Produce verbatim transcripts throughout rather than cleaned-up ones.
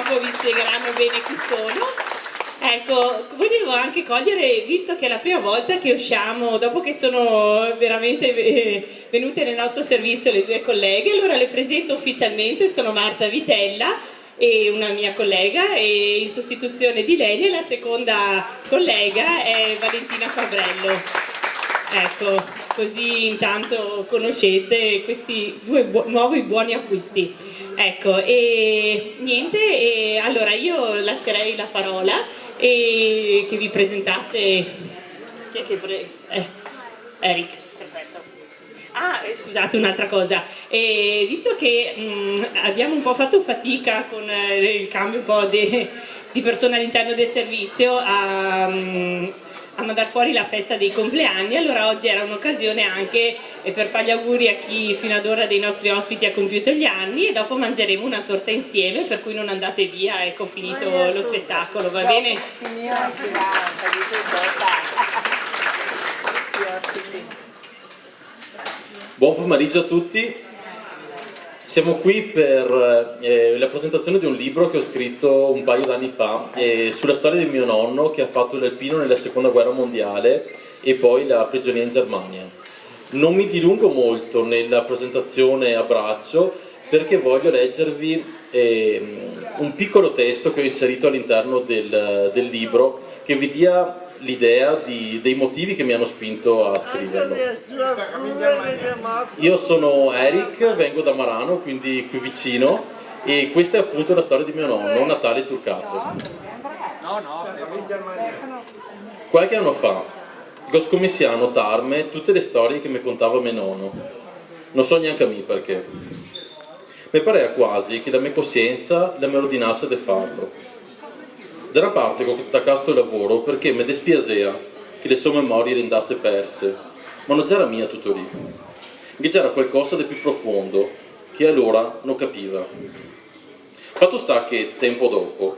Poi vi spiegheranno bene chi sono. Ecco, volevo anche cogliere, visto che è la prima volta che usciamo, dopo che sono veramente, eh, venute nel nostro servizio le due colleghe, allora le presento ufficialmente, sono Marta Vitella, e una mia collega, e in sostituzione di Lenia la seconda collega è Valentina Fabrello. Ecco, così intanto conoscete questi due bu-, nuovi buoni acquisti. Ecco, e niente, e allora io lascerei la parola e che vi presentate. Chi è che pre-, eh, Eric, perfetto. Ah, eh, scusate, un'altra cosa. Eh, visto che, mm, abbiamo un po' fatto fatica con, eh, il cambio un po' de-, di persone all'interno del servizio a, mm, a mandar fuori la festa dei compleanni, allora oggi era un'occasione anche, eh, per fare gli auguri a chi fino ad ora dei nostri ospiti ha compiuto gli anni e dopo mangeremo una torta insieme, per cui non andate via, ecco, finito lo spettacolo, va bene? Finito la serata, dice, torta. Tutti ospiti. Buon pomeriggio a tutti. Siamo qui per, eh, la presentazione di un libro che ho scritto un paio d'anni fa, eh, sulla storia di mio nonno che ha fatto l'alpino nella seconda guerra mondiale e poi la prigionia in Germania. Non mi dilungo molto nella presentazione a braccio perché voglio leggervi, ehm, un piccolo testo che ho inserito all'interno del, del libro che vi dia l'idea di, dei motivi che mi hanno spinto a scriverlo. Io sono Eric, vengo da Marano, quindi qui vicino, e questa è appunto la storia di mio nonno, Natale Turcato. Qualche ano fa, go scominsià a notarme tute le storie che me contava me nono. No so gnanca mi parché. Me parea quasi che la me cosiensa la me ordinase de farlo. Da na parte go tacà sto lavoro parché me despiasea che le so memorie le ndase perse, ma no gera mia tuto lì. Ghe gera qualcosa de più profondo che alora no capiva. Fato sta che, tempo dopo,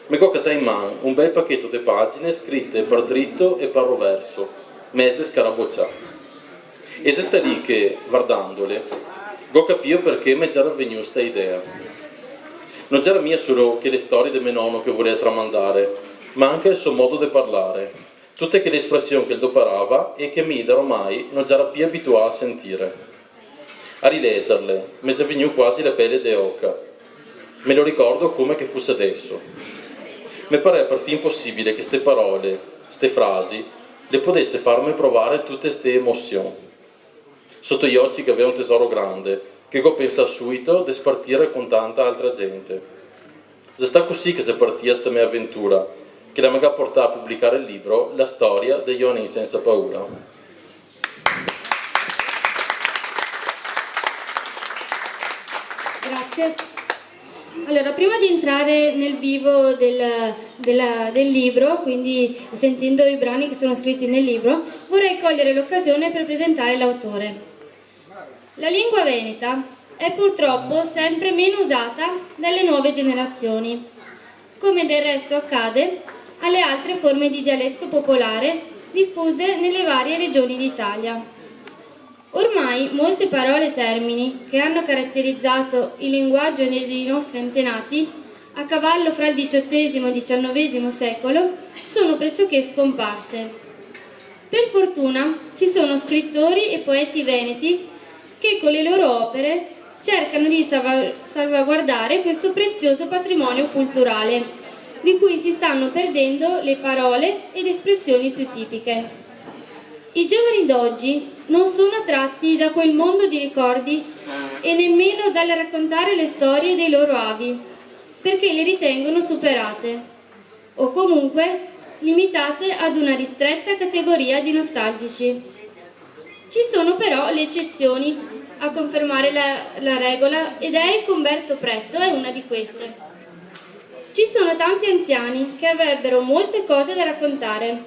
me go catà in man un bel pacheto de pagine scrite par drito e par roverso, meze scarabocià. E xe sta lì che, vardandole, go capìo parché me gera vegnù sta idea. No gera mia solo che le storie de me nono che volea tramandare, ma anca el so modo de parlare, tute che le espresion che el doparava e che mi, da ormai, no gera pi abituà a sentire. A rileserle, me xe vegnù quasi la pele de oca. Me lo ricordo come che fuse adeso. Me parea parfin posibile che ste parole, ste frasi, le podese farme provare tute ste emosion. Soto i oci gavea un tesoro grande, che go pensà suito de spartire con tanta altra gente. Xe sta cusì che xe partìa sta me aventura, che la me ga portà a publicare el libro La storia dei Joanin sensa paura. Grazie. Allora, prima di entrare nel vivo del, della, del libro, quindi sentendo i brani che sono scritti nel libro, vorrei cogliere l'occasione per presentare l'autore. La lingua veneta è purtroppo sempre meno usata dalle nuove generazioni, come del resto accade alle altre forme di dialetto popolare diffuse nelle varie regioni d'Italia. Ormai molte parole e termini che hanno caratterizzato il linguaggio dei nostri antenati a cavallo fra il diciottesimo e il diciannovesimo secolo sono pressoché scomparse. Per fortuna ci sono scrittori e poeti veneti che con le loro opere cercano di salva-, salvaguardare questo prezioso patrimonio culturale, di cui si stanno perdendo le parole ed espressioni più tipiche. I giovani d'oggi non sono attratti da quel mondo di ricordi e nemmeno dal raccontare le storie dei loro avi, perché le ritengono superate o comunque limitate ad una ristretta categoria di nostalgici. Ci sono però le eccezioni a confermare la, la regola, ed Eric Umberto Pretto è una di queste. Ci sono tanti anziani che avrebbero molte cose da raccontare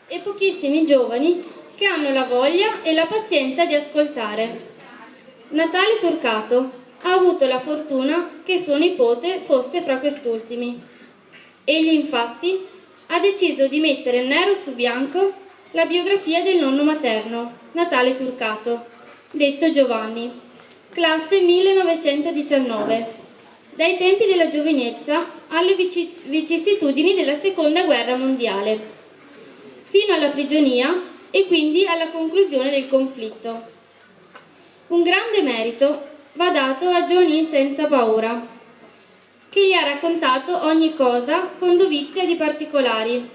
e pochissimi giovani che hanno la voglia e la pazienza di ascoltare. Natale Turcato ha avuto la fortuna che suo nipote fosse fra quest'ultimi. Egli, infatti, ha deciso di mettere nero su bianco la biografia del nonno materno, Natale Turcato, detto Giovanni, classe millenovecentodiciannove. Dai tempi della giovinezza alle vici-, vicissitudini della seconda guerra mondiale, fino alla prigionia e quindi alla conclusione del conflitto. Un grande merito va dato a Johnny Senza Paura, che gli ha raccontato ogni cosa con dovizia di particolari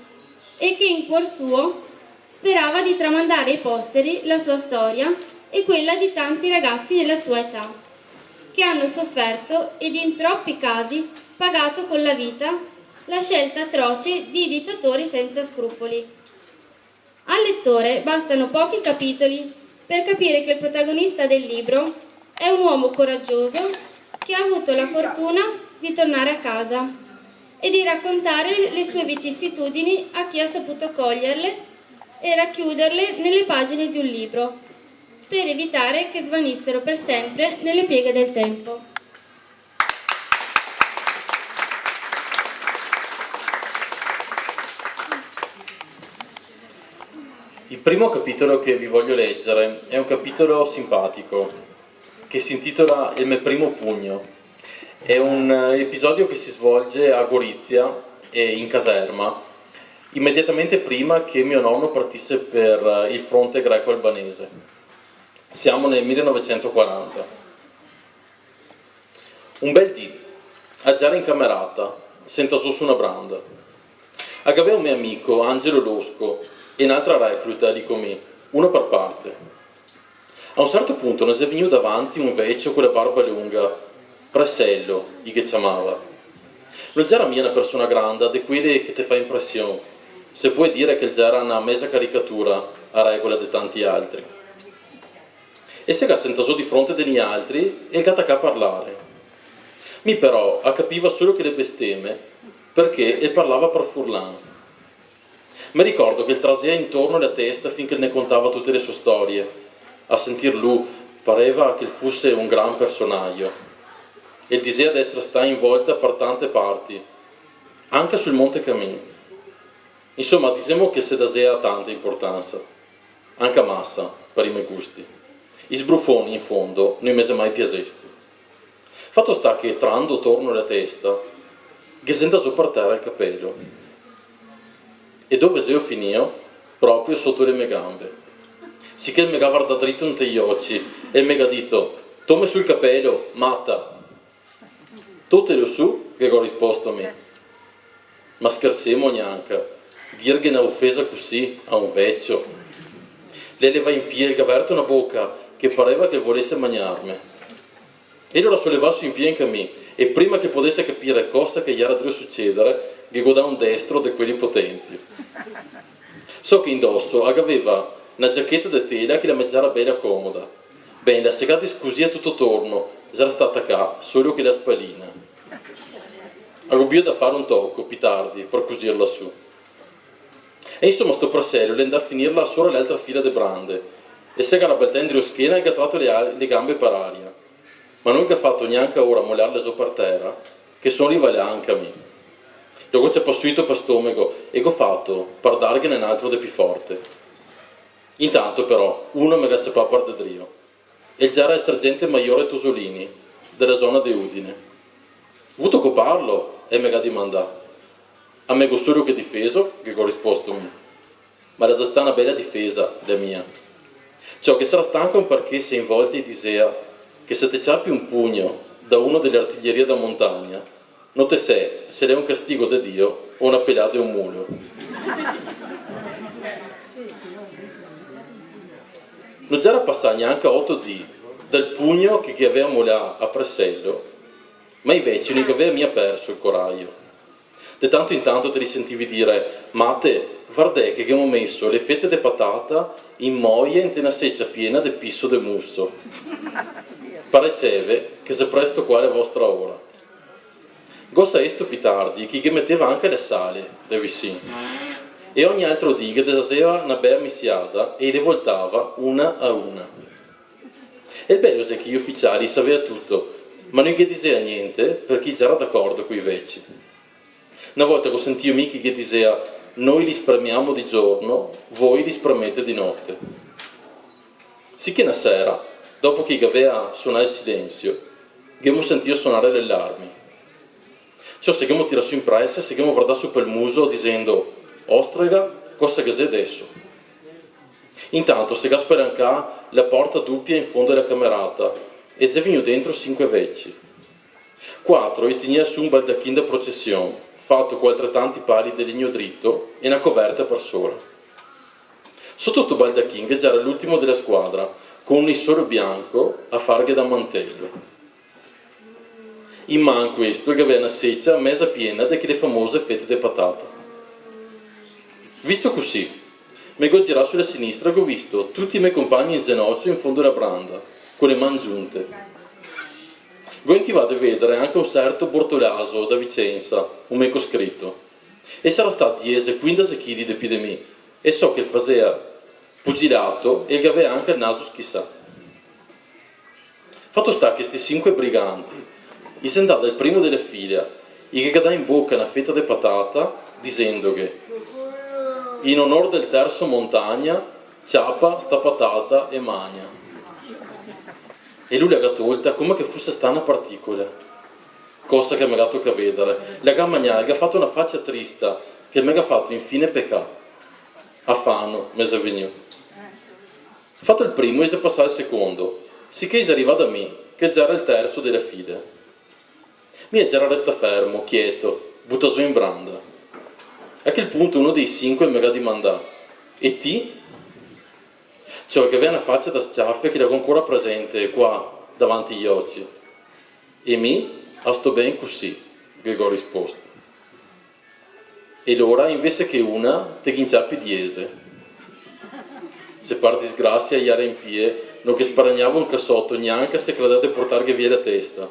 e che in cuor suo sperava di tramandare ai posteri la sua storia e quella di tanti ragazzi della sua età, che hanno sofferto ed in troppi casi pagato con la vita la scelta atroce di dittatori senza scrupoli. Al lettore bastano pochi capitoli per capire che il protagonista del libro è un uomo coraggioso che ha avuto la fortuna di tornare a casa e di raccontare le sue vicissitudini a chi ha saputo coglierle e racchiuderle nelle pagine di un libro, per evitare che svanissero per sempre nelle pieghe del tempo. Il primo capitolo che vi voglio leggere è un capitolo simpatico, che si intitola Il me primo pugno. È un, eh, episodio che si svolge a Gorizia, eh, in caserma, immediatamente prima che mio nonno partisse per, eh, il fronte greco-albanese. Siamo nel millenovecentoquaranta. Un bel dì, a gera in camerata, sentà zo su na branda. A gavea un me amico, Angelo Losco, e n'altra recluta lì co mi, uno par parte. A un certo punto ne xe vegnù davanti un vecio co la barba longa, Presello, i ghe ciamava. No gera mia na persona granda, de quele che te fa impresion. Se pol dire che el gera na meza caricatura, a regola de tanti altri. El se ga sentà zo de fronte de nialtri e el ga tacà a parlare. Mi però a capiva solo che le besteme, parché el parlava par furlan. Me ricordo che el trasea intorno la testa fin che el ne contava tute le so storie. A sentir lu pareva che el fuse un gran personajo. El disea de esare stà in volta par tante parti, anca sul Monte Camin. Insoma, disemo che el se dasea tanta importansa. Anca masa, par i me gusti. I sbrufoni, in fondo, no i me xe mai piasesti. Fato sta che, trando torno la testa, ghe xe ndà zo par tera el capelo. E dove xeo finìo? Proprio soto le me gambe. Siché el me ga vardà drito inte i oci e el me ga dito: "Tome su el capelo, mata!" "Totelo su", ghe go risposto mi. "Ma schersemo gnanca, dirghe na ofesa cusì a un vecio?" El xe levà in pie, el ga verto na boca che pareva che el volese magnarme. E alora so levà su in pie anca mi, e prima che podese capire cosa che gera drio sucedere, ghe go dà un destro de queli potenti. So che indoso a gaveva na giacheta de tela che la me gera bela comoda. Ben, la se ga discusìa tuto torno, gera stà tacà solo che la spalina. A go bio da fare un toco, pi tardi, par cusirla su. E insoma, sto Presello l'è ndà a finirla sora l'altra fila de brande, e se ga rabaltà indrio schena e ga trato le, le gambe par aria. Ma no el ga fato gnanca ora a molarle zo par tera, che so rivà là anca mi. Lo go ciapà suito par stomego e go fato par darghene n'altro de pi forte. Intanto, però, uno me ga ciapà par de drio. El gera el sergente maiore Tosolini, de la zona de Udine. "Vuto coparlo?" el me ga dimandà. "A me go solo che difeso", ghe go risposto mi. Ma la xe stà na bela difesa, la mia. Ciò, ghe sarà stà anca un parché se in volte i disea che se te ciapi un pugno da uno de l'artiglieria da montagna, no te sè se l'è un castigo de Dio o na pelà de un mulo. No gera pasà gnanca oto dì dal pugno che, che gavea molà a Presello, ma i veci no i gavea mia perso el corajo. De tanto in tanto te li sentivi dire: "Mate, vardè che ghemo meso le fete de patata in moje inte na secia piena de piso de muso. Pareceve che xe presto qua la vostra ora." Go saesto pi tardi che i ghe meteva anca la sale da visin. E ogni altro dì i ghe desaseva na bea misiada e i le voltava una a una. E el belo xe che i uficiali i savea tuto, ma no i ghe disea gnente, parché i gera d'acordo coi veci. Na volta go sentìo mi che i ghe disea: "Noi li spremiamo di giorno, voi li spremete di notte." Siché na sera, dopo che i gavea sonà el silensio, ghemo sentìo sonare le alarmi. Ciò, se ghemo tirà su in presa, se ghemo vardà su pel muso, disendo: "Ostrega, cosa che xe deso?" Intanto se ga spalancà la porta dupia in fondo dela camerata e xe vegnù dentro sinque veci. Quatro i tegnea su un baldachin da procesion, fato co altretanti pali de legno drito e na coverta par sora. Soto sto baldachin ghe gera l'ultimo dela squadra, co un nisoro bianco a farghe da mantelo. In man questo el gavea na secia meza piena de chele famose fete de patata. Visto cusì, me go girà su la sinistra e go visto tuti i me compagni in zenocio in fondo la branda, co le man giunte. Go intivà de vedare anca un serto Bortolaso da Vicensa, un me coscrito. E sarà stà diese, quindese chili de pì de mi, e so che el fasea pugilato e el gavea anca el naso schisà. Fato sta che sti sinque briganti i xe ndà dal primo dela fila, i ghe ga dà in boca na feta de patata, disendoghe: "In onor del terso montagna, ciapa sta patata e magna." E lu la ga tolta come che fuse stà na particola. Cosa che me ga tocà vedare. La ga magnà, la ga fato na facia trista, che me ga fato infine pecà. Afano me xe vegnù. Fato el primo, i xe pasà al secondo, siché i xe rivà da mi, che gera el terso dela fila. Mi gera restà fermo, chieto, butà zo in branda. A chel punto uno dei sinque me ga dimandà: "E ti?" Ciò, el gavea na facia da s-ciafe che la go ancora presente qua, davanti i oci. "E mi a sto ben cusì", ghe go risposto. "E lora, invese che una, te ghin ciapi diese." Se par disgrasia i jera in pie, no ghe sparagnava un casoto, gnanca se credea de portarghe via la testa.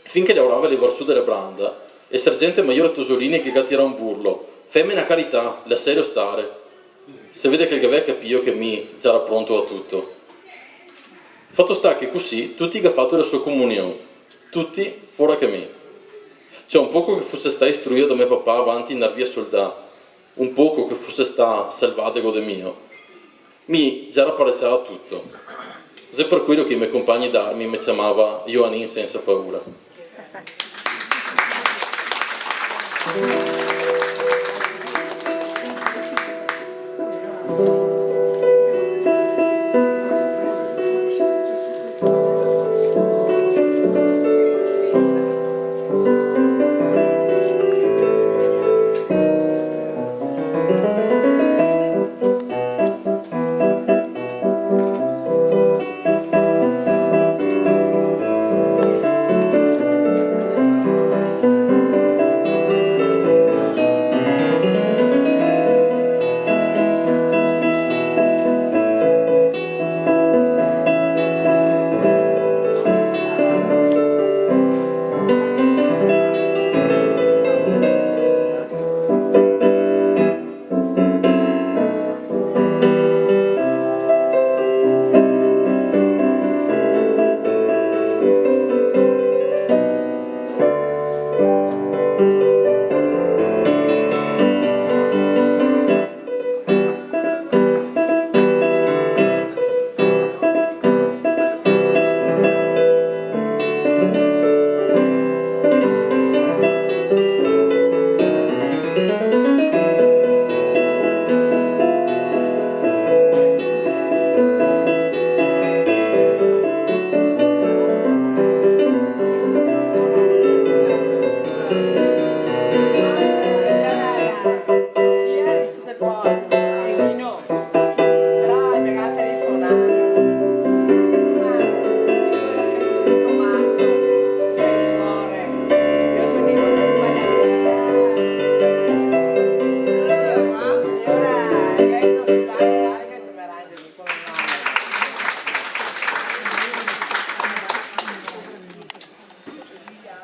Fin che laorava a levar su de la branda, el sergente maior Tosolini ghe ga tirà un burlo: "Feme na carità, laselo stare." Se vede che el gavea capìo che mi gera pronto a tuto. Fato sta che cusì tuti i ga fato la so comunion, tuti fora che mi. Ciò, un poco che fuse stà istruìo da me papà avanti ndar via soldà, un poco che fuse stà salvadego de mio, mi gera parecià a tuto. Xe par quelo che i me compagni d'armi me ciamava Joanin sensa paura.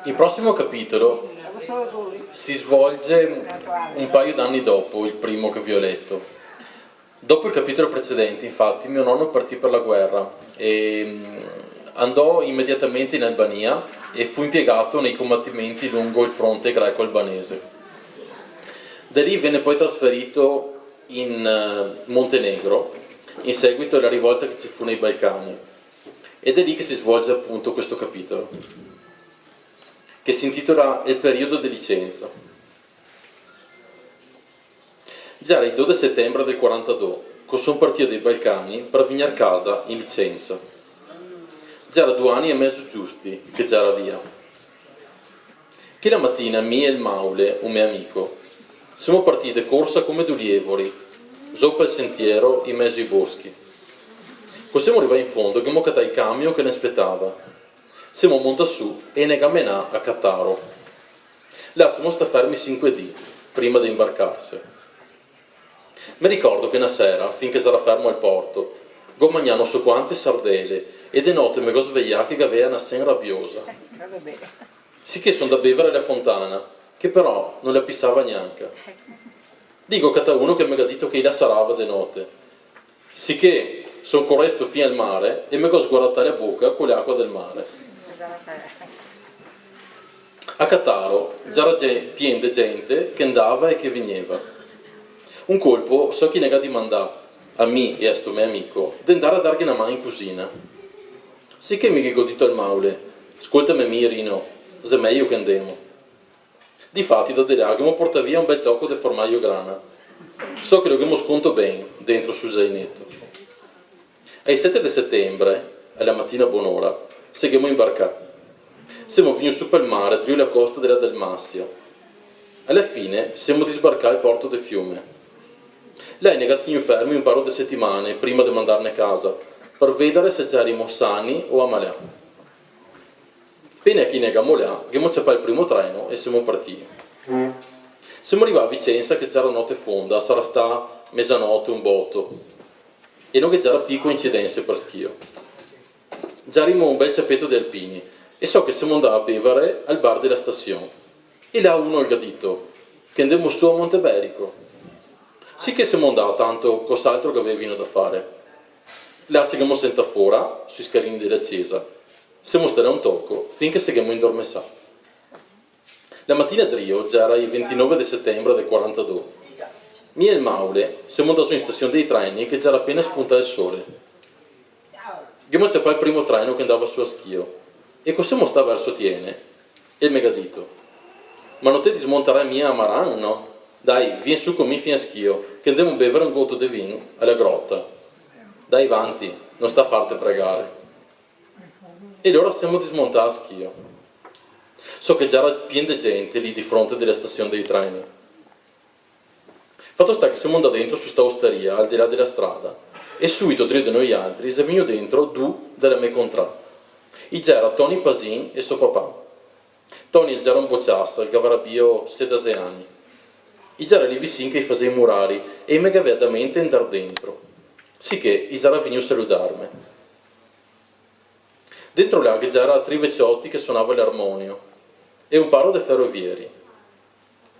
Il prossimo capitolo si svolge un paio d'anni dopo il primo che vi ho letto. Dopo il capitolo precedente, infatti, mio nonno partì per la guerra e, mm, andò immediatamente in Albania e fu impiegato nei combattimenti lungo il fronte greco-albanese. Da lì venne poi trasferito in, eh, Montenegro, in seguito alla rivolta che ci fu nei Balcani. Ed è lì che si svolge appunto questo capitolo. che se intitola El periodo de licensa. Gera i do de setembre del quarantadó, co son partìo dai Balcani par vegner casa in licensa. Gera do ani e mezo giusti che gera via. Chela matina mi e el Maule, un me amico, semo partì de corsa come do lievori, zo pel sentiero in mezo i boschi. Co semo rivà in fondo, ghemo catà el camion che ne spetava. Semo montà su e i ne ga menà a Cataro. Là semo stà fermi sinque dì, prima de inbarcarse. Me ricordo che na sera, fin che zera fermo al porto, go magnà no so quante sardele e de note me go svejà che gavea na sen rabiosa. Siché so ndà bevare a la fontana, che però no la pisava gnanca. Lì go catà uno che me ga dito che i la sarava de note. Siché so coresto fin al mare e me go sguaratà la boca co l'acua del mare. A Cataro gera ge-, pien de gente che ndava e che vegneva. Un colpo, so chi ne ga dimandà a mi e a sto me amico de ndare a darghe na man in cusina. Siché mi ghe go dito al Maule: "Scoltame mi, Rino, xe mejo che ndemo." Difati, da de là, ghemo portà via un bel toco de formajo grana. So che lo ghemo sconto ben dentro sul zaineto. Ai sete de setembre, a la matina bonora, se ghemo inbarcà. Semo vegnù su pel mare, drio la costa de la Dalmasia. A la fine, semo disbarcà al porto de Fiume. Là i ne ga tegnù fermi un paro de setimane prima de mandarne casa, par vedare se gerimo sani o amalà. Pena che i ne ga molà, ghemo ciapà el primo treno e semo partì. Semo rivà a Vicensa che gera note fonda, sarà stà mezanote, un boto. E no ghe gera pi coincidense par schio. Gerimo un bel ciapeto de alpini, e so che semo ndà a bevare al bar de la stasion. E là uno el ga dito: "Che ndemo su a Monte Berico." Sì che semo ndà, tanto cos'altro gavevimo da fare. Là se ghemo sentà fora, sui scalini de la cesa. Semo stà là un toco, fin che se ghemo indormesà. La matina drio, gera i ventinove de setembre del quarantadó, mi e el Maule semo ndà su in stasion dei treni che gera pena spuntà el sole. Ghemo ciapà el primo treno che ndava su a schio, e co semo stà verso Tiene, el me ga dito: "Ma no te dismontarè mia a Maran, no? Dai, vien su co mi fin a schio, che ndemo bevare un goto de vin a la grota. Dai vanti, no sta farte pregare." E lora semo dismontà a schio. So che gera pien de gente lì di fronte de la stasion dei treni. Fato sta che semo ndà dentro su sta ostaria, al de là de la strada, e subito drio de noialtri xe vegnù dentro du de la me contrà. I gera Toni Pasin e so papà. Toni el gera un bociasa, el gavarà bio sedase ani. I gera lì visin che i fasea i murari e i me gavea dà mente ndar dentro. Siché i gera vegnù saludarme. Dentro là ghe gera tri vecioti che sonava l'armonio e un paro de ferovieri.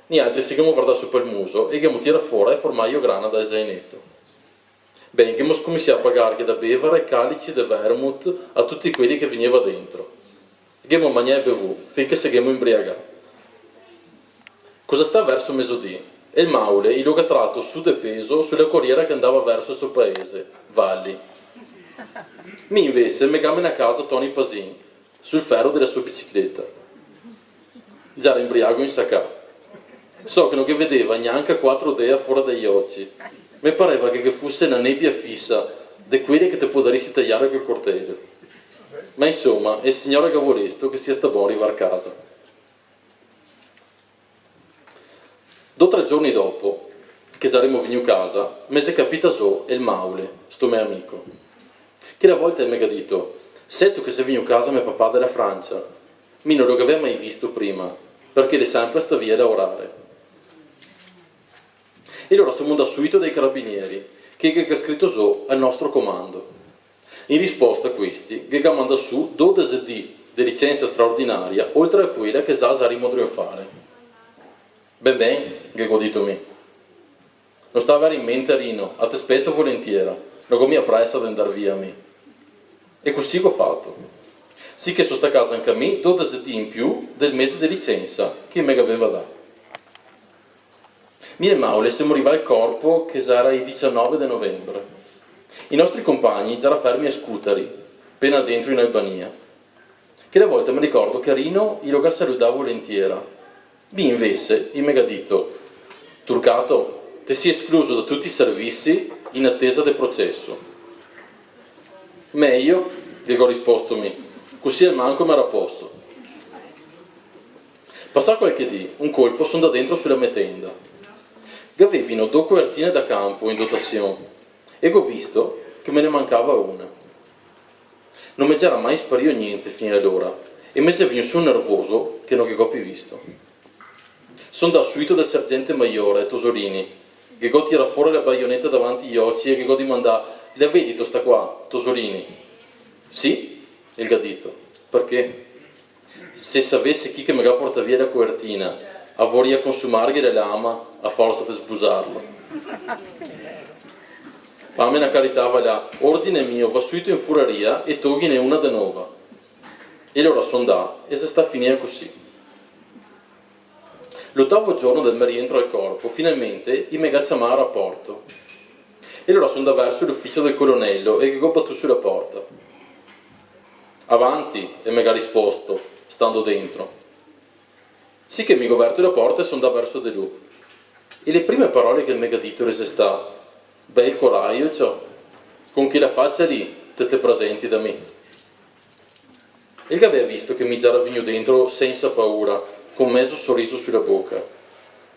Nialtri se ghemo vardà su pel muso e ghemo tirà fora el formajo grana dal zaineto. Ben, ghemo scominsià a pagarghe da bevare calici de vermut a tuti quei che vegneva dentro. Ghemo magnà e bevù fin che se ghemo imbriagà. Cosa sta verso mezodì, e el Maule i lo ga trato su de peso su la coriera che ndava verso el so paese, Valli. Mi invese me ga menà casa Toni Pasin, sul fero de la so bicicleta. Gera imbriago insacà. So che no ghe vedeva gnanca quatro dea fora dai oci. Me pareva che ghe fuse na nebia fisa, de quele che te podarisi tajare col cortelo. Ma insoma, el Signore ga volesto che sia sta bon rivar casa. Do tre giorni dopo, che saremo vegnù casa, me xe capità zo el Maule, sto me amico. Chela volta el me ga dito: "Seto che xe vegnù casa me papà da la Francia?" Mi no lo gavea mai visto prima, parché l'è sempre stà via a laorare. E lora semo ndà subito dai carabinieri, che, che ga scrito zo al nostro comando. In risposta questi ghe ga mandà su dodese dì de licensa straordinaria, oltre a quela che za saremo drio fare. "Ben, ben", ghe go dito mi. "No sta avere in mente, Rino, a te speto volentiera, no go mia presa de ndar via mi." E cusì go fato. Sì che so stà casa anca mi dodese dì in più del mese de licensa che i me gaveva dà. Mi e Maule semo rivà al corpo che zera i dicianove de novembre. I nostri compagni zera fermi a Scutari, pena dentro in Albania. Chela volta me ricordo che a Rino i lo ga saludà volentiera. Mi invese i me ga dito: "Turcato, te si escluso da tuti i servisi in atesa de proceso." "Mejo," ghe go risposto mi, "cusì almanco me raposo." Pasà qualche dì, un colpo so ndà dentro su la me tenda. Gavevino do coertine da canpo in dotasion e go visto che me ne mancava una. No me gera mai sparìo gnente fin alora e me xe vegnù su nervoso che no ghe go pi visto. So ndà suito dal sergente maiore, Tosolini, ghe go tirà fora la baioneta davanti i oci e ghe go dimandà: "La vedito sta qua, Tosolini?" "Sì," el ga dito. "Parché?" "Se savese chi che me ga portà via la coertina, a voria consumarghe la lama a forsa de sbusarlo." "Fame na carità, va là, ordine mio, va suito in furaria e toghine una de nova." E lora so ndà e xe stà finìa cusì. L'otavo giorno del me rientro al corpo, finalmente, i me ga ciamà a raporto. E lora so ndà verso l'uficio del colonelo e ghe go batù su la porta. "Avanti," el me ga risposto, stando dentro. Sì che mi go verto la porta e so ndà verso de lu. E le prime parole che el me ga dito xe stà: "Bel corajo, ciò. Con chela facia lì te te presenti da mi." El gavea visto che mi gera vegnù dentro sensa paura, con mezo soriso su la boca.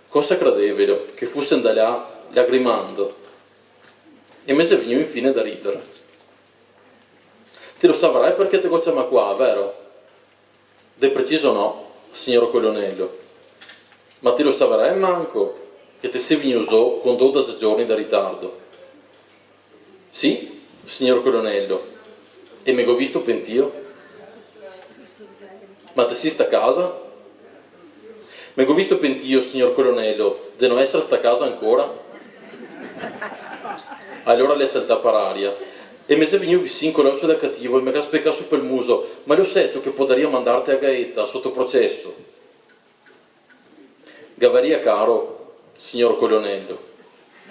Cosa credevelo, che fuse ndà là lagrimando? E me xe vegnù infine da ridar. "Te lo savarè parché te go ciamà qua, vero?" "De preciso no, signor colonelo. Ma te lo savarè manco che te si vegnù zo con dodese giorni de ritardo." "Sì, signor colonelo, e me go visto pentìo." "Ma te si stà casa?" "Me go visto pentìo, signor colonelo, de no esar stà casa ancora." Alora l'è saltà par aria e me xe vegnù visin co l'ocio da cativo e me ga sbecà su pel muso: "Ma lo seto che podaria mandarte a gaeta soto proceso?" "Gavaria caro, signor colonelo,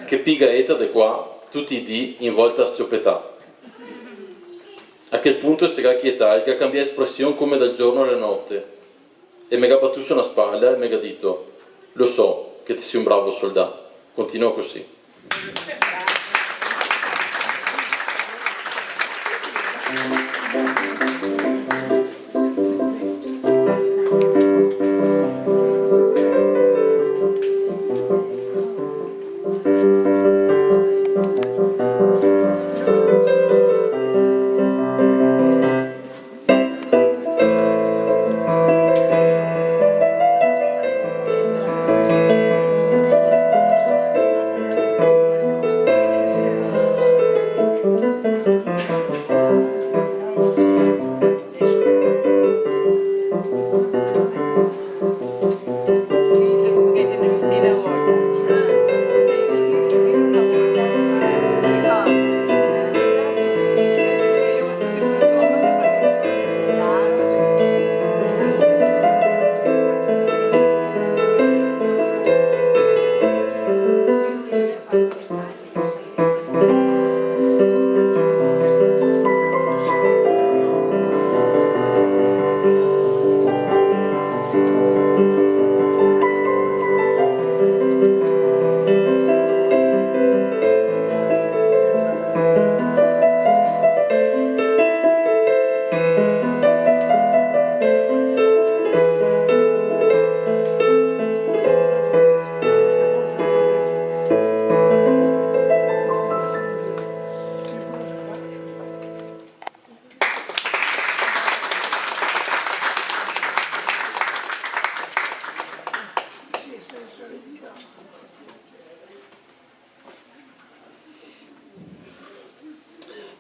che pi gaeta de qua tuti i dì in volta a s-ciopetà." A quel punto el se ga chietà, el ga cambià espresion come dal giorno a la note, e me ga batù su na spala e me ga dito: "Lo so che te si un bravo soldà, continua cusì."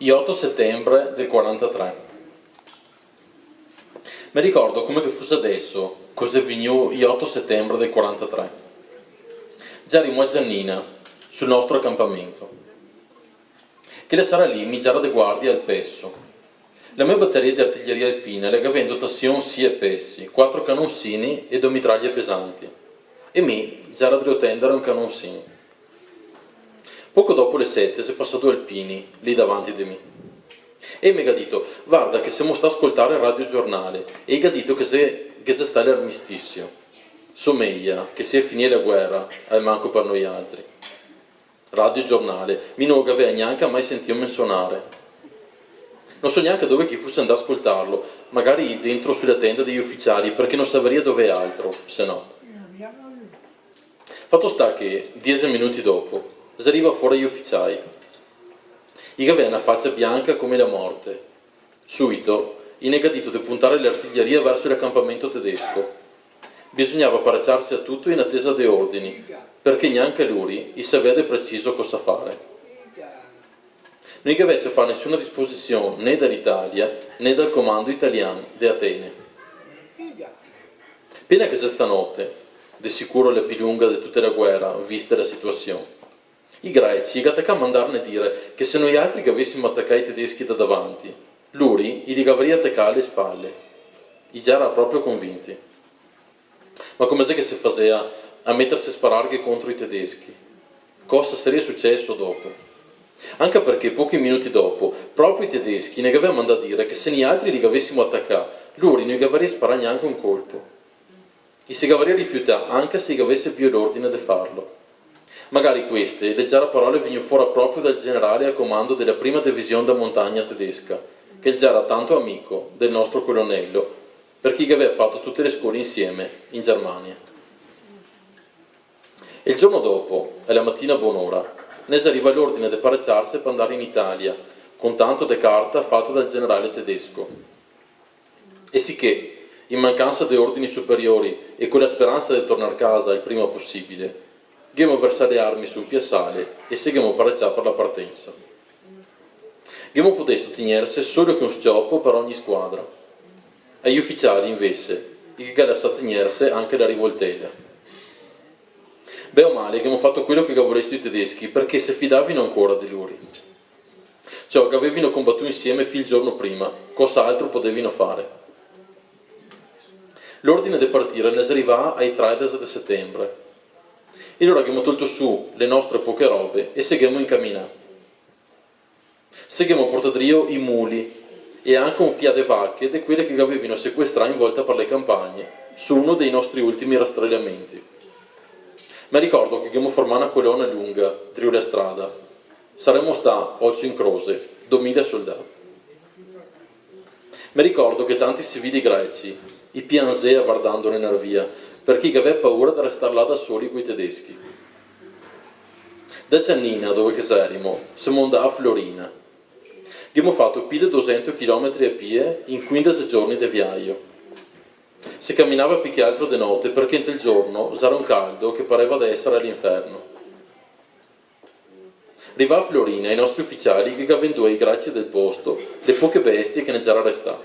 I oto setembre del quarantatré. Me ricordo come che fuse deso, cosa xe vegnù i oto setembre del quarantatré. Gerimo a Giannina, sul nostro acampamento. Chela sera lì mi gera de guardia al peso. La me bateria de artiglieria alpina la gavea in dotasion sie pesi, quatro canonsini e do mitraglie pesanti. E mi gera drio tendare un canonsin. Poco dopo le sete xe pasà do alpini, lì davanti de mi. E i me ga dito: "Varda che semo stà a scoltare Radio Giornale, e i ga dito che xe, che xe stà l'armistisio. Someja che sia finìa la guera, almanco par noialtri." Radio Giornale, mi no lo gavea gnanca mai sentìo mensonare. No so gnanca dove che i fuse ndà a scoltarlo, magari dentro su la tenda dei uficiali, parché no savarìa dove altro, se no. Fato sta che, diese minuti dopo, xe rivà fora i uficiai. I gavea na facia bianca come la morte. Suito, i ne ga dito de puntare l'artigliaria verso l'acampamento tedesco. Bisognava paraciarse a tuto in atesa de ordini, parché gnanca lori i savea de preciso cosa fare. No i gavea ciapà nesuna disposision né da l'Italia, né dal comando italian de Atene. Pena che xe stà note, de sicuro la pi lunga de tuta la guera, vista la situasion, i greci i ga tacà a mandarne dire che se noialtri gavesimo atacà i tedeschi da davanti, lori i li gavaria atacà a le spale. I gera proprio convinti. Ma come xe che se fasea a meterse a spararghe contro i tedeschi? Cosa saria suceso dopo? Anca parché pochi minuti dopo, proprio i tedeschi ne gavea mandà dire che se nialtri li gavesimo atacà, lori no i gavaria sparà gnanca un colpo. I se gavaria rifiutà anca se i gavese bio l'ordine de farlo. Magari queste le gera parole vegnù fora proprio dal generale a comando de la prima division da montagna tedesca, che el gera tanto amico del nostro colonelo, parché i gavea fato tute le scole insieme in Germania. E el giorno dopo, a la matina a bonora, ne xe rivà l'ordine de paraciarse par ndare in Italia, con tanto de carta fata dal generale tedesco. E siché, in mancansa de ordini superiori e co la speransa de tornar casa el prima posibile, ghemo versà le armi su un piasale e se ghemo paracià par la partensa. Ghemo podesto tegnerse solo che un s-ciopo par ogni squadra. Ai uficiali, invese, i ghe ga lasà tegnerse anca la rivoltela. Bene o male, ghemo fato quelo che ga volesto i tedeschi, parché se fidavino ancora de lori. Ciò, gavevino combatù insieme fin el giorno prima, cosa altro podevino fare? L'ordine de partire ne xe rivà ai tredexe de setembre. E lora ghemo tolto su le nostre poche robe e se ghemo incaminà. Se ghemo portà drio i muli e anca un fià de vache de quele che gavevino sequestrà in volta par le campagne, su uno dei nostri ultimi rastrelamenti. Me ricordo che ghemo formà na colona lunga, drio la strada. Saremo stà, ocio in crose, domila soldà. Me ricordo che tanti civili greci i pianzea vardandone ndar via, parché i gavea paura de restar là da soli coi tedeschi. Da Giannina, dove che xerimo, semo ndà a Florina. Ghemo fato pi de dosento chilometri a pie in quindexe giorni de viajo. Se caminava pi che altro de note, parché inte el giorno xera un caldo che pareva de esare a l'inferno. Rivà a Florina, i nostri uficiali i ghe ga vendù ai greci del posto le poche bestie che ne gera restà.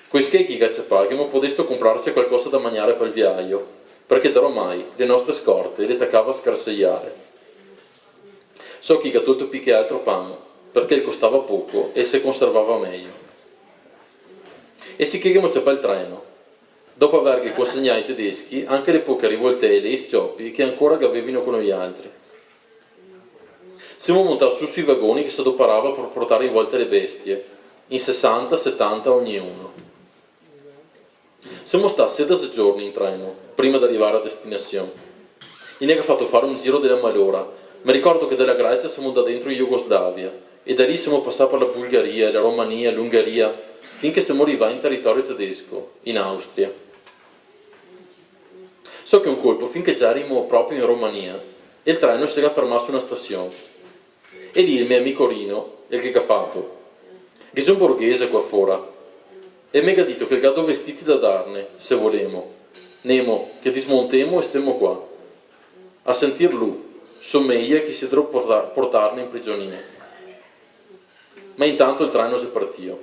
Coi schei che i ga ciapà, ghemo podesto comprarse qualcosa da magnare par el viajo, parché da ormai le nostre scorte le tacava a scarsejare. So che i ga tolto pi che altro pan, parché el costava poco e se conservava mejo. E siché ghemo ciapà el treno, dopo averghe consegnà ai tedeschi anca le poche rivoltele e i s-ciopi che ancora gavevino co noialtri. Semo montà su sui vagoni che s'adoparava par portare in volta le bestie, in sesanta, setanta ognuno. Semo stà sedexe giorni in treno, prima de rivare a destinasion. I ne ga fato fare un giro de la malora. Me ricordo che da la Grecia semo ndà dentro in Jugoslavia, e da lì semo pasà par la Bulgaria, la Romania, l'Ungheria, fin che semo rivà in teritorio tedesco, in Austria. So che un colpo, fin che gerimo proprio in Romania, el treno se ga fermà su na stasion. E lì el me amico Rino, el ghe ga fato: "Ghe xe un borghese qua fora, e el me ga dito che el ga do vestiti da darne, se volemo. Nemo, che dismontemo e stemo qua. A sentir lu, someja che i xe drio porta-, portarne in prigionia." Ma intanto el treno xe partìo.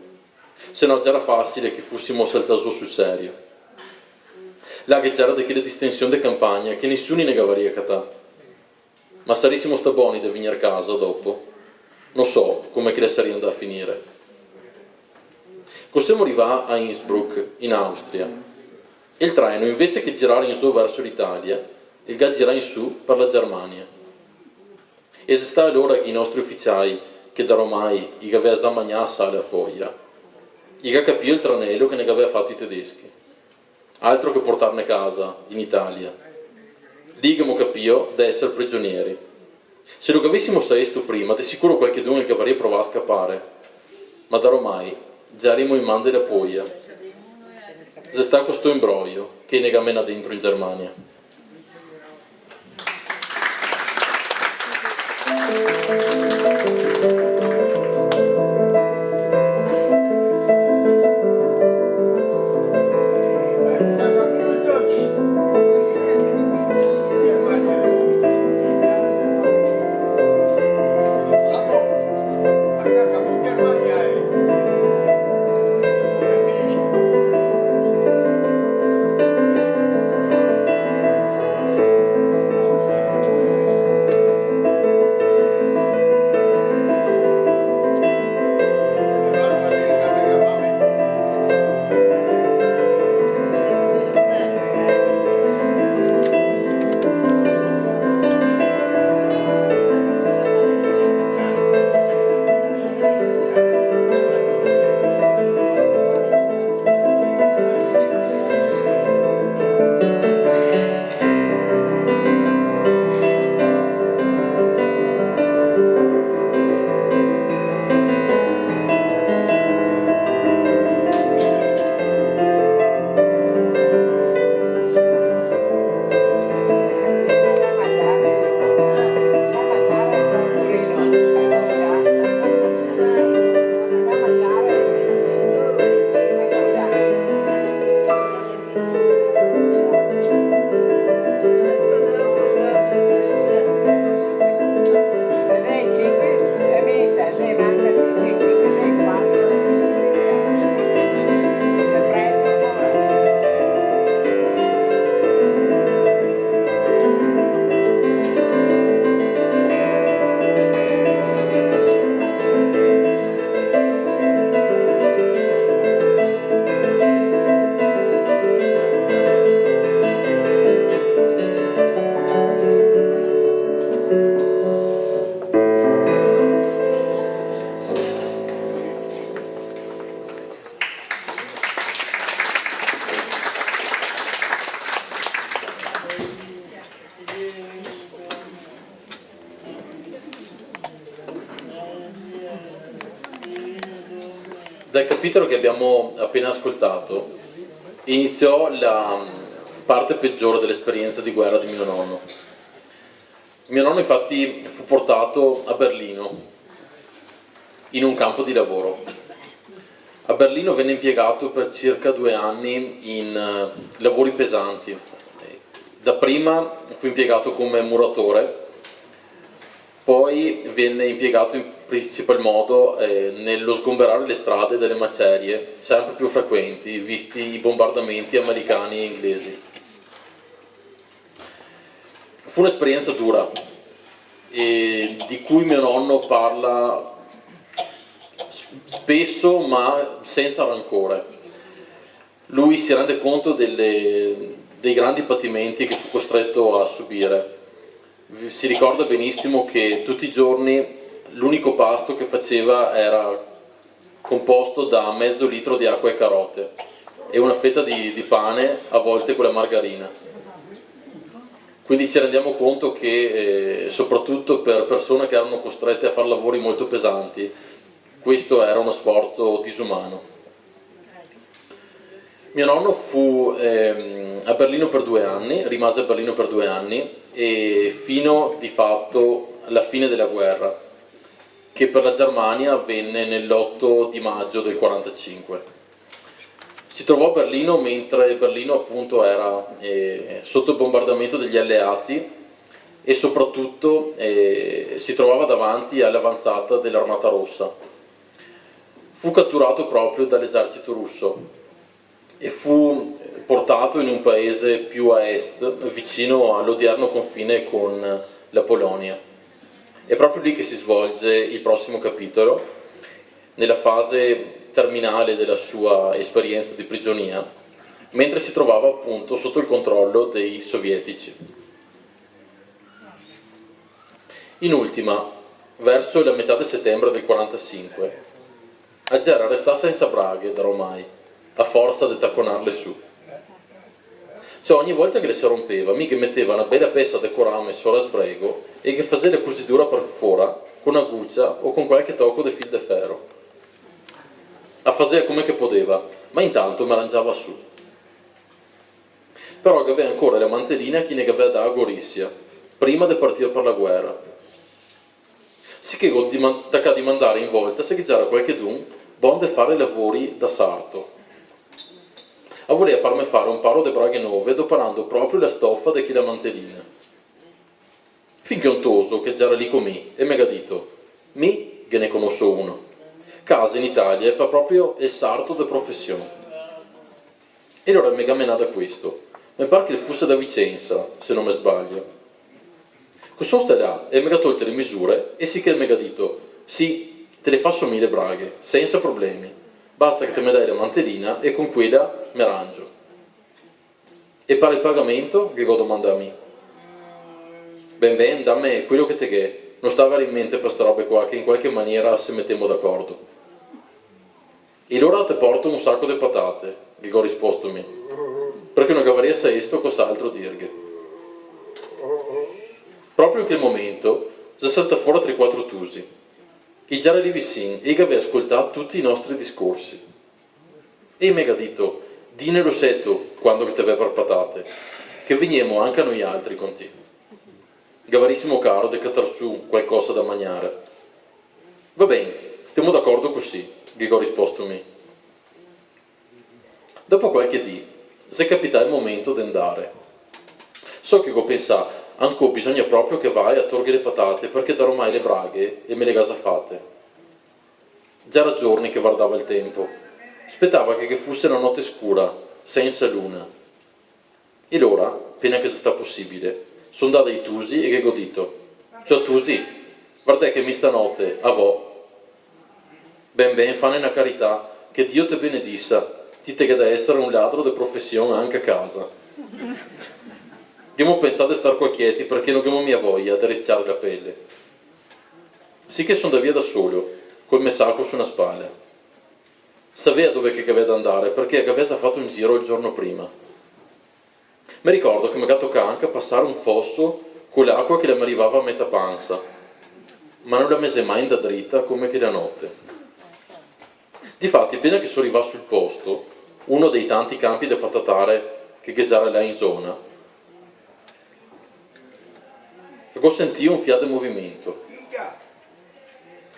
Se no, gera fasile che fusimo saltà zo sul serio. Là ghe gera de chele distension de campagna che nisuni ne gavaria catà. Ma sarisimo stà boni de vegnir casa dopo? No so come che la saria ndà a finire. Co semo rivà a Innsbruck, in Austria, el treno, invese che girare in zo verso l'Italia, el ga girà in su par la Germania. E xe stà alora che i nostri uficiai, che daromai i gavea za magnà asà la foia, i ga capìo el tranelo che ne gavea fato i tedeschi. Altro che portarne casa, in Italia. Lì gavemo capìo de eser prigionieri. Se lo gavesimo saesto prima, de sicuro qualchedun el gavaria provà a scapare. Ma daromai, gerimo in man de la poia. Xe stà co sto imbroio che i ne ga menà dentro in Germania. Dal capitolo che abbiamo appena ascoltato iniziò la parte peggiore dell'esperienza di guerra di mio nonno. Mio nonno infatti fu portato a Berlino in un campo di lavoro. A Berlino venne impiegato per circa due anni in, eh, lavori pesanti. Dapprima fu impiegato come muratore, poi venne impiegato in principal modo, eh, nello sgomberare le strade dalle macerie, sempre più frequenti, visti i bombardamenti americani e inglesi. Fu un'esperienza dura, e di cui mio nonno parla s-, spesso, ma senza rancore. Lui si rende conto delle, dei grandi patimenti che fu costretto a subire. Si ricorda benissimo che tutti i giorni l'unico pasto che faceva era composto da mezzo litro di acqua e carote e una fetta di, di pane, a volte con la margarina. Quindi ci rendiamo conto che, eh, soprattutto per persone che erano costrette a fare lavori molto pesanti, questo era uno sforzo disumano. Mio nonno fu, ehm, a Berlino per due anni, rimase a Berlino per due anni e fino di fatto alla fine della guerra, che per la Germania avvenne nell'otto di maggio del quarantacinque. Si trovò a Berlino mentre Berlino appunto era, eh, sotto il bombardamento degli alleati e soprattutto, eh, si trovava davanti all'avanzata dell'Armata Rossa. Fu catturato proprio dall'esercito russo e fu portato in un paese più a est, vicino all'odierno confine con la Polonia. È proprio lì che si svolge il prossimo capitolo, nella fase terminale della sua esperienza di prigionia, mentre si trovava appunto sotto il controllo dei sovietici. In ultima, verso la metà de setenbre del quarantasinque, a gera restà sensa braghe da romai, a forsa de taconarle su. Ciò, ogni volta che le se rompeva, mi ghe meteva na bela pesa de corame sora sbrego e ghe fasea la cusidura par fora co na gucia o co qualche toco de fil de fero. A fasea come che podeva, ma intanto me rangiava su. Però gavea ancora la mantelina che i ne gavea dà a Gorizia, prima de partir par la guera. Siché go diman-, tacà dimandare in volta se ghe gera qualchedun bon de fare lavori da sarto. A volea farme fare un paro de braghe nove doparando proprio la stofa de chela mantelina. Fin che un toso che gera lì co mi e me ga dito: "Mi ghe ne conoso uno. Casa in Italia e fa proprio el sarto de profesion." E alora me ga menà da questo. Me par che el fuse da Vicenza, se no me sbaglio. Co son stà là e me ga tolte le misure, e sì che el me ga dito: "Sì, te le faso mi le braghe, sensa problemi. Basta che te me dai la mantelina e con quela me rangio." "E par el pagamento?" ghe go domandà mi. "Ben, ben, dame quelo che te ghè, no sta aver in mente par ste robe qua, che in qualche maniera se metemo d'acordo." "E alora te porto un saco de patate", ghe go risposto mi, parché no gavarìa saesto cos'altro dirghe. Proprio in quel momento xe saltà fora tre quatro tusi. I gera lì vicin e i gavea scoltà tuti i nostri discorsi. E i me ga dito: "Dinelo seto quando che te vè par patate, che vegnemo anca noialtri con ti. Gavarisimo caro de catar su qualcosa da magnare." "Va ben, stemo d'acordo cusì", ghe go risposto mi. Dopo qualche dì, xe capità el momento de ndare. So che go pensà: "Ancò bisogna proprio che vae a torghe le patate, parché da romai le braghe e me le ga za fate." Gera giorni che vardava el tempo. Spetava che ghe fuse na note scura, sensa luna. E alora, pena che xe stà posibile, so ndà dai tusi e ghe go dito: "Ciò tusi, vardè che mi stanote a vo." "Ben, ben, fane na carità, che Dio te benedisa, ti te ghè da esare un ladro de profesion anca a casa." Ghemo pensà de star qua chieti, parché no ghemo mia voia de risciare la pele. Sì che so ndà via da solo, col me saco su na spala. Savea dove che gavea da ndare, parché gavea za fato un giro el giorno prima. Me ricordo che me ga tocà anca pasare un foso co l'acua che la me rivava a meta pansa, ma no la me xe mai ndà drita come chela note. Difati, pena che so rivà sul posto, uno dei tanti canpi de patatare che ghe gera là in zona, go sentìo un fià de movimento.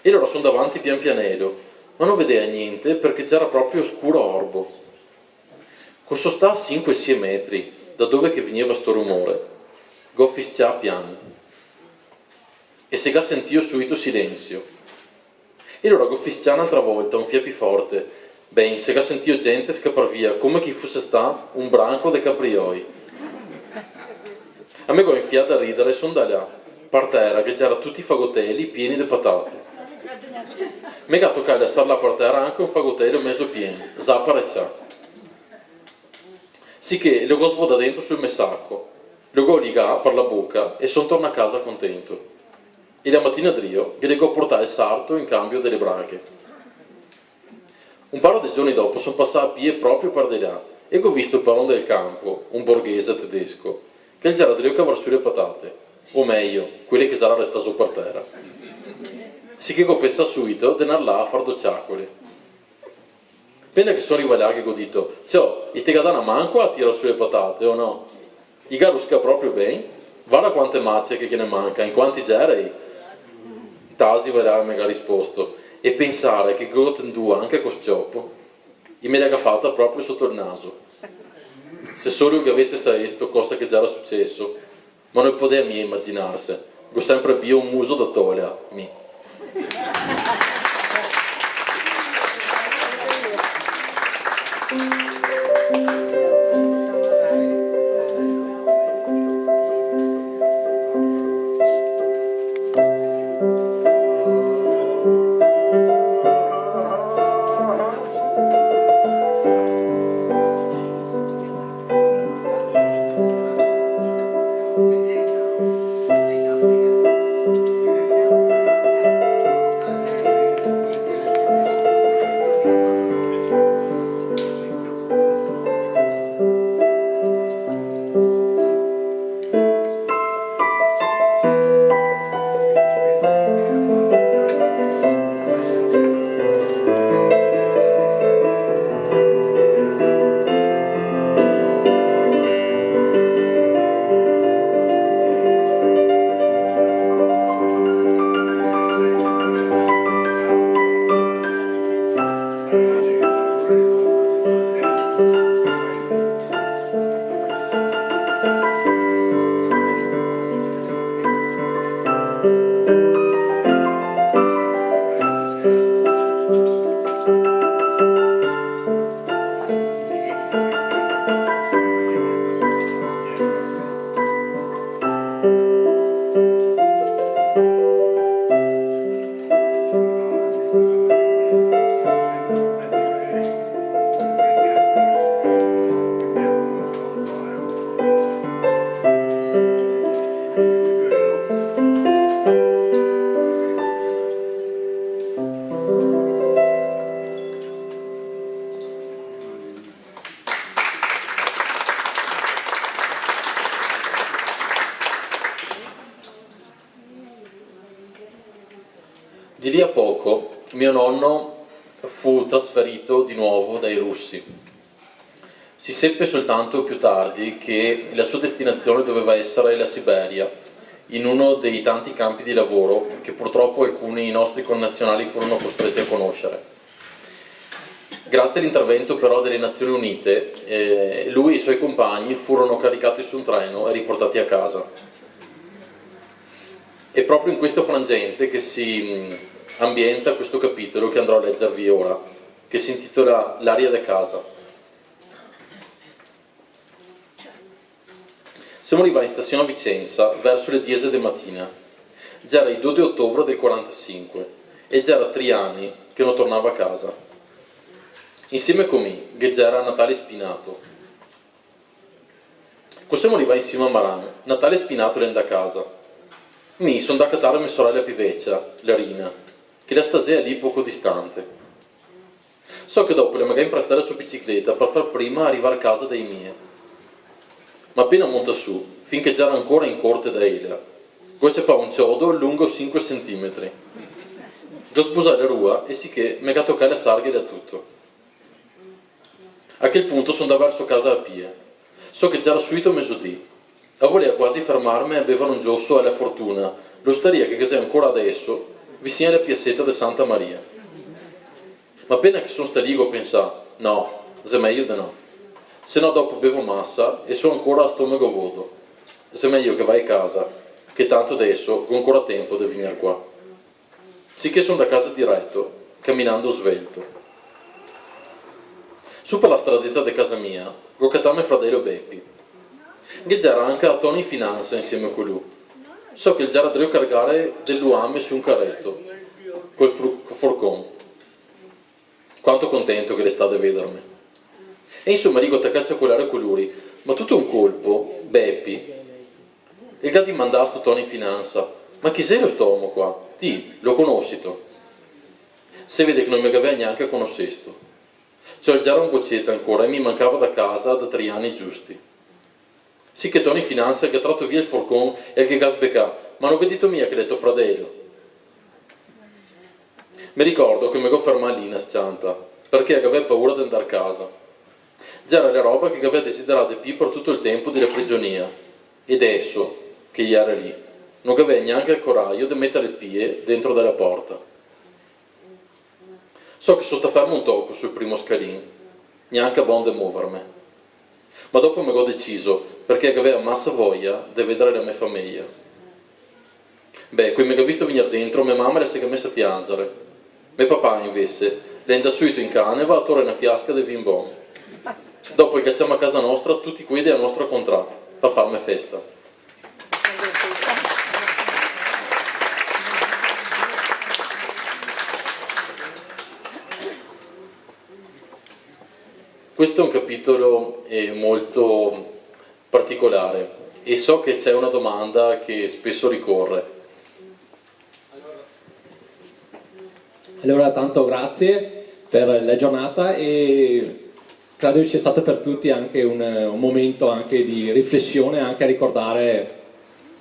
E alora so ndà vanti pian pianelo, ma no vedea gnente parché gera proprio scuro orbo. Co so stà a sinque sie metri da dove che vegneva sto rumore, go fiscià pian. E se ga sentìo subito silensio. E alora go fiscià n'altra volta, un fià pi forte. Ben, se ga sentìo gente scapar via, come che i fuse stà un branco de caprioi. A me go infià da ridare e so ndà là. Par tera ghe gera tuti i fagoteli pieni de patate. Me ga tocà lasar là par tera anca un fagotelo mezo pien, za parecià. Siché lo go svodà dentro sul me saco, lo go ligà par la boca e so tornà casa contento. E la matina drio ghe le go portà el sarto in cambio de le braghe. Un paro de giorni dopo so pasà a pie proprio par de là e go visto el paron del canpo, un borghese tedesco, che el gera drio cavar su le patate, o mejo, quele che gera restà zo par tera. Siché go pensà subito de ndar là a far do ciacole. Pena che so rivà là che go dito: "Ciò, i te ga dà na man qua a tirar su le patate, o no?" I ga ruscà proprio ben. "Varda quante mace che ghe ne manca, in quanti gerei?" "Tasi, varda", me ga risposto, "e pensare che go tendù anca co sciopo. I me le ga fata proprio soto el naso." Se solo el gavese saesto cosa che gera suceso, ma no podea mia imaginarse. Go sempre bio un muso da tola, mi. Lì a poco mio nonno fu trasferito di nuovo dai russi. Si seppe soltanto più tardi che la sua destinazione doveva essere la Siberia, in uno dei tanti campi di lavoro che purtroppo alcuni nostri connazionali furono costretti a conoscere. Grazie all'intervento però delle Nazioni Unite, eh, lui e i suoi compagni furono caricati su un treno e riportati a casa. È proprio in questo frangente che si, mm, ambienta questo capitolo che andrò a leggervi ora, che si intitola L'aria de casa. Semo rivai in stasion a Vicensa verso le diese de matina. Gera i do de otobre del quarantasinque e gera tri ani che no tornava a casa. Insieme co mi ghe gera Natale Spinato. Co semo rivai in sima a Maran, Natale Spinato l'è ndà casa. Mi so ndà a catare me sorela pi vecia, la Rina, che la stasea lì poco distante. So che dopo la me ga imprestà la so bicicleta par far prima a rivar casa dai mie. Ma apena montà su, fin che gera ancora in corte da ela, go ciapà un ciodo lungo sinque centimetri. Go sbusà la rua e sichè me ga tocà lasarghela tuto. A quel punto so ndà verso casa a pie. So che gera suito mesodì. A volea quasi fermarme a bevar un gioso a la Fortuna, l'ostaria che ghe xe ancora adeso, visin a la piaseta de Santa Maria. Ma apena che so ndà lì go pensà: no, xe mejo de no. Se no dopo bevo masa e so ancora a stomego vodo. Xe mejo che vae casa, che tanto adeso go ancora tempo de vegner qua. Sichè so ndà casa direto, caminando svelto. Su par la stradeta de casa mia, go catà me fradelo Bepi. Ghe gera anca Toni Finansa insieme co lu. So che el gera drio cargare del luame su un careto, col fru-, col forcon. Quanto contento che l'è stà de vederme. E insoma, digo, tacà a ciacolare co lori, ma tuto un colpo, Bepi, el ga dimandà a sto Toni Finansa: "Ma chi xelo sto omo qua? Ti lo conosito?" Se vede che no me gavea gnanca conosesto. Ciò, el gera un boceto ancora e mi mancava da casa da tri ani giusti. Sichè Toni Finansa el ga trato via el forcon e el ghe ga sbecà: "Ma no vedito mia che l'è to fradelo?" Me ricordo che me go fermà lì na s-cianta, parché gavea paura de ndar casa. Gera la roba che gavea desiderà de pi par tuto el tempo de la prigionia, e deso che i gera lì, no gavea gnanca el corajo de meter el pie dentro de la porta. So che so stà fermo un toco sul primo scalin, gnanca bon de moverme. Ma dopo me go deciso, parché gavea masa voia de vedar la me fameja. Beh, co i me ga visto vegner dentro, me mama la se ga mesa a pianzare. Me papà, invese, l'è ndà suito in caneva a tore na fiasca de vin bon. Dopo el ga ciamà casa nostra tuti quei de la nostra contrà, par farme festa. Questo è un capitolo, eh, molto particolare e so che c'è una domanda che spesso ricorre. Allora, tanto grazie per la giornata e credo che sia stato per tutti anche un, un momento anche di riflessione, anche a ricordare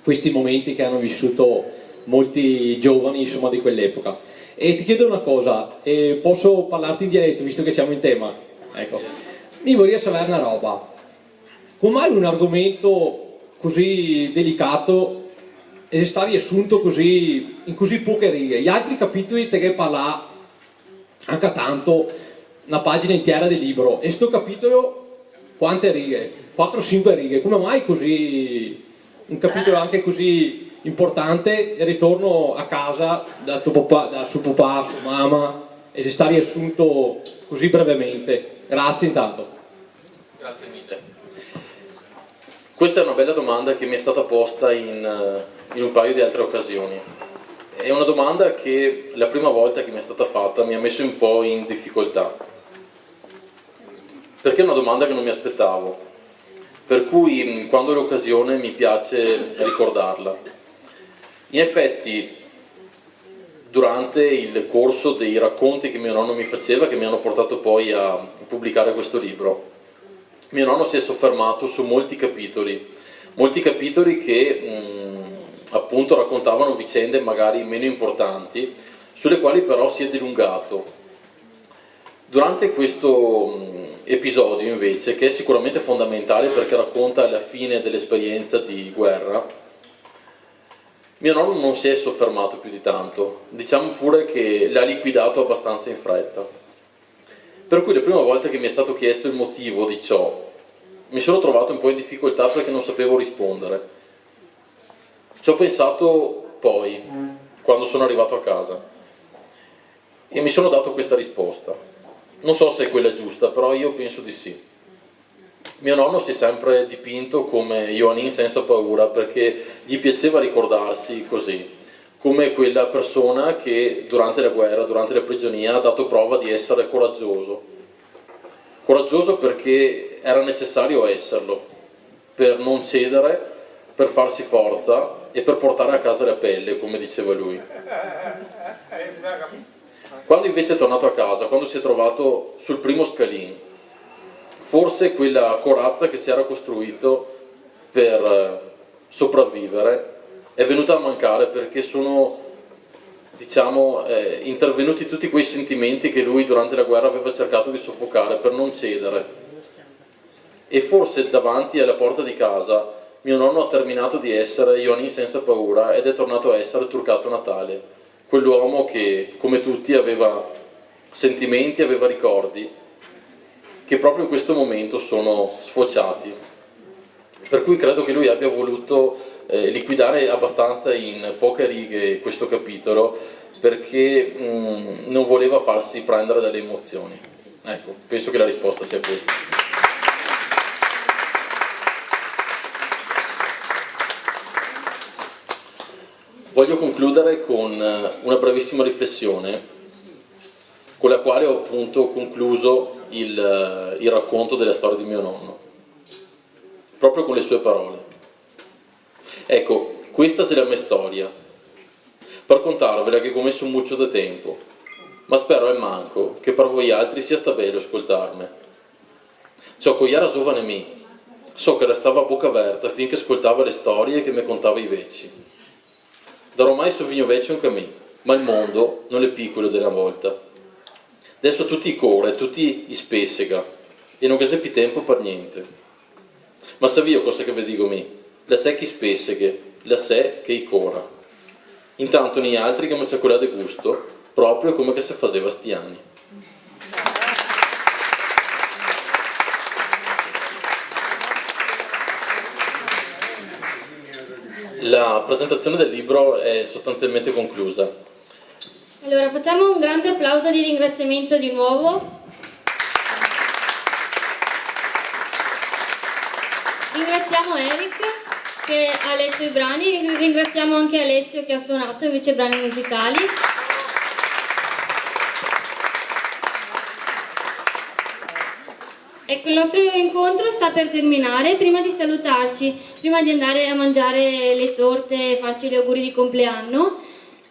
questi momenti che hanno vissuto molti giovani, insomma, di quell'epoca. E ti chiedo una cosa, eh, posso parlarti in dialetto, visto che siamo in tema? Ecco. Mi vorrei sapere una roba. Come mai un argomento così delicato è stato riassunto così, in così poche righe? Gli altri capitoli te che parla anca tanto, na pagina intiera del libro, e sto capitolo quante righe? Quatro, sinque righe, come mai così, un capitolo anche così importante, el ritorno a casa da to papà, da so papà, so mama, e xe stà riasunto così brevemente? Grazie intanto. Grazie mille. Questa è una bella domanda che mi è stata posta in, in un paio di altre occasioni. È una domanda che la prima volta che mi è stata fatta mi ha messo un po' in difficoltà, perché è una domanda che non mi aspettavo, per cui, mm, quando ho l'occasione mi piace ricordarla. In effetti, durante il corso dei racconti che mio nonno mi faceva, che mi hanno portato poi a pubblicare questo libro, mio nonno si è soffermato su molti capitoli, molti capitoli che, mm, appunto raccontavano vicende magari meno importanti, sulle quali però si è dilungato. Durante questo, mm, episodio, invece, che è sicuramente fondamentale perché racconta la fine dell'esperienza di guerra, mio nonno non si è soffermato più di tanto, diciamo pure che l'ha liquidato abbastanza in fretta. Per cui la prima volta che mi è stato chiesto il motivo di ciò, mi sono trovato un po' in difficoltà perché non sapevo rispondere. Ci ho pensato poi, quando sono arrivato a casa, e mi sono dato questa risposta. Non so se è quella giusta, però io penso di sì. Mio nonno si è sempre dipinto come Joanin senza paura, perché gli piaceva ricordarsi così, come quella persona che durante la guerra, durante la prigionia, ha dato prova di essere coraggioso. Coraggioso perché era necessario esserlo, per non cedere, per farsi forza e per portare a casa la pelle, come diceva lui. Quando invece è tornato a casa, quando si è trovato sul primo scalin, forse quella corazza che si era costruito per, eh, sopravvivere è venuta a mancare, perché sono, diciamo, eh, intervenuti tutti quei sentimenti che lui durante la guerra aveva cercato di soffocare per non cedere. E forse davanti alla porta di casa mio nonno ha terminato di essere Joanin senza paura ed è tornato a essere Turcato Natale, quell'uomo che, come tutti, aveva sentimenti, aveva ricordi, che proprio in questo momento sono sfociati. Per cui credo che lui abbia voluto, eh, liquidare abbastanza in poche righe questo capitolo, perché, mm, non voleva farsi prendere dalle emozioni. Ecco, penso che la risposta sia questa. Voglio concludere con, eh, una brevissima riflessione, con la quale ho appunto concluso il, eh, il racconto della storia di mio nonno, proprio con le sue parole. Eco, questa xe la me storia. Par contarvela ghe go meso mucio de tenpo, ma spero almanco che par voialtri sia stà belo scoltarme. Ciò, co iera zovane mi, so che restavo a boca verta fin che scoltavo le storie che me contava i veci. Daromai so vegnuo vecio anca mi, ma el mondo no l'è pi quelo de na volta. Deso tuti i cora, tuti i spesega, e no ghe xe pi tenpo par gnente. Ma savìo cosa che ve digo mi? Lasè che i speseghe, lasè che i cora. Intanto nialtri ghemo ciacolà de gusto, proprio come che se faseva sti ani. La presentazione del libro è sostanzialmente conclusa. Allora, facciamo un grande applauso di ringraziamento di nuovo. Ringraziamo Eric che ha letto i brani, ringraziamo anche Alessio che ha suonato invece i brani musicali. Ecco, il nostro incontro sta per terminare. Prima di salutarci, prima di andare a mangiare le torte e farci gli auguri di compleanno,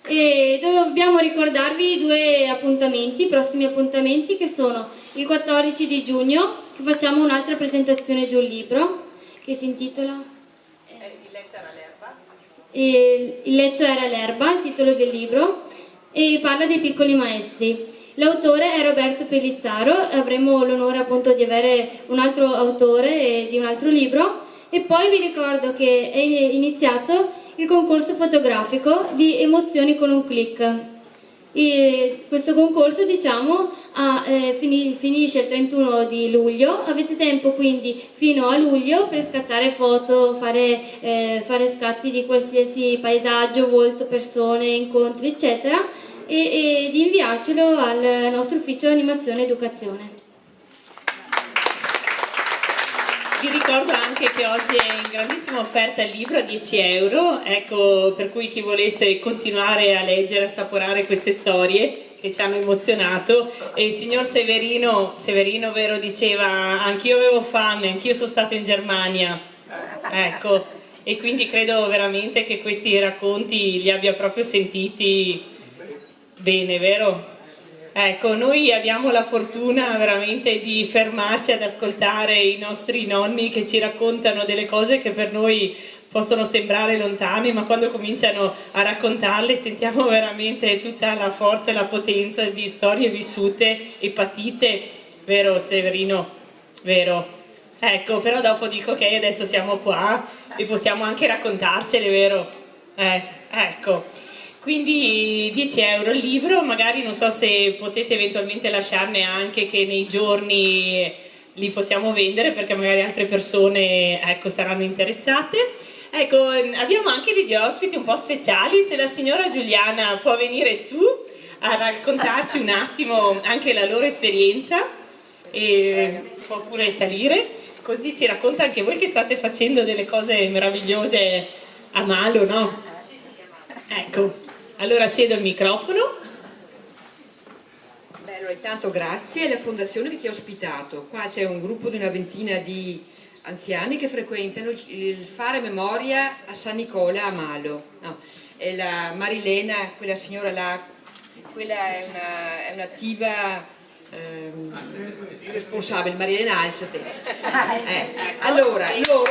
e dobbiamo ricordarvi due appuntamenti, prossimi appuntamenti, che sono il quattordici di giugno, che facciamo un'altra presentazione di un libro che si intitola Eh, il letto era l'erba. Il, il letto era l'erba, il titolo del libro, e parla dei piccoli maestri. L'autore è Roberto Pellizzaro, e avremo l'onore appunto di avere un altro autore, eh, di un altro libro. E poi vi ricordo che è in-, iniziato il concorso fotografico di Emozioni con un click. E questo concorso, diciamo, ha, eh, fini-, finisce il trentuno di luglio. Avete tempo quindi fino a luglio per scattare foto, fare, eh, fare scatti di qualsiasi paesaggio, volto, persone, incontri, eccetera, e, e di inviarcelo al nostro ufficio animazione ed educazione. Vi ricordo anche che oggi è in grandissima offerta il libro a dieci euro, ecco, per cui chi volesse continuare a leggere, assaporare queste storie che ci hanno emozionato. E il signor Severino, Severino, vero, diceva: "Anch'io avevo fame, anch'io sono stato in Germania." Ecco, e quindi credo veramente che questi racconti li abbia proprio sentiti bene, vero? Ecco, noi abbiamo la fortuna veramente di fermarci ad ascoltare i nostri nonni che ci raccontano delle cose che per noi possono sembrare lontane, ma quando cominciano a raccontarle sentiamo veramente tutta la forza e la potenza di storie vissute e patite, vero Severino? Vero? Ecco, però dopo dico che adesso siamo qua e possiamo anche raccontarcele, vero? Eh, ecco. Quindi dieci euro il libro, magari non so se potete eventualmente lasciarne anche che nei giorni li possiamo vendere, perché magari altre persone, ecco, saranno interessate. Ecco, ehm, abbiamo anche degli ospiti un po' speciali, se la signora Giuliana può venire su a raccontarci un attimo anche la loro esperienza, e può pure salire, così ci racconta anche voi che state facendo delle cose meravigliose a Malo, no? Ecco, allora cedo il microfono. Beh, allora, intanto grazie alla fondazione che ci ha ospitato. Qua c'è un gruppo di una ventina di anziani che frequentano il, il fare memoria a San Nicola a Malo, no? E la Marilena, quella signora là, quella è una, è un'attiva, ehm, responsabile, Marilena, alzate. Eh, allora, loro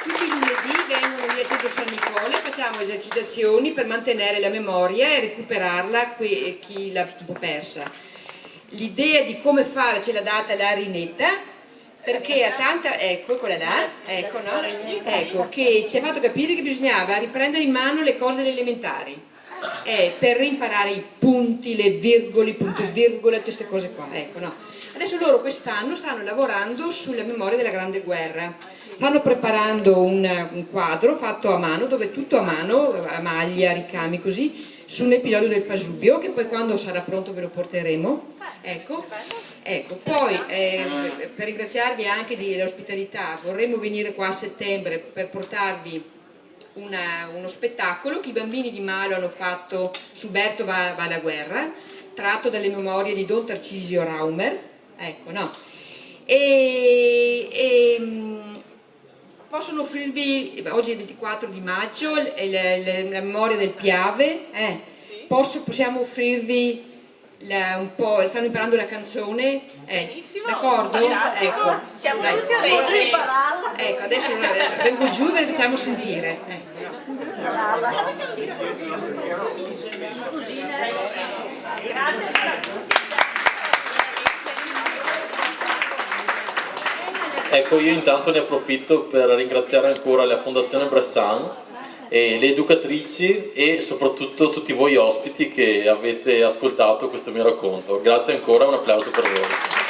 tutti i lunedì vengono lì al centro San Nicola e facciamo esercitazioni per mantenere la memoria e recuperarla que-, chi l'ha un po' persa. L'idea di come fare ce l'ha data la Rinetta, perché ha tanta, ecco, quella là, ecco, no? Ecco, che ci ha fatto capire che bisognava riprendere in mano le cose delle elementari, eh, per imparare i punti, le virgole, punto e virgola, tutte queste cose qua, ecco, no? Adesso loro quest'anno stanno lavorando sulla memoria della Grande Guerra. Stanno preparando un, un quadro fatto a mano, dove è tutto a mano, a maglia, ricami, così, su un episodio del Pasubio, che poi quando sarà pronto ve lo porteremo. Ecco. Ecco, poi, eh, per ringraziarvi anche dell'ospitalità, vorremmo venire qua a settembre per portarvi una, uno spettacolo che i bambini di Malo hanno fatto su Berto va, va alla guerra, tratto dalle memorie di don Tarcisio Raumer. Ecco, no? E, e, mm, possono offrirvi, oggi è il ventiquattro di maggio, è la, la, la memoria del Piave, eh. Posso, possiamo offrirvi la, un po', stanno imparando la canzone? Eh, benissimo, d'accordo? Fantastico. Ecco. Siamo tutti orecchie. Ecco, adesso, eh, vengo giù e ve le facciamo sentire. Eh. Ecco, io intanto ne approfitto per ringraziare ancora la Fondazione Bressan e le educatrici e soprattutto tutti voi ospiti che avete ascoltato questo mio racconto. Grazie ancora, un applauso per voi.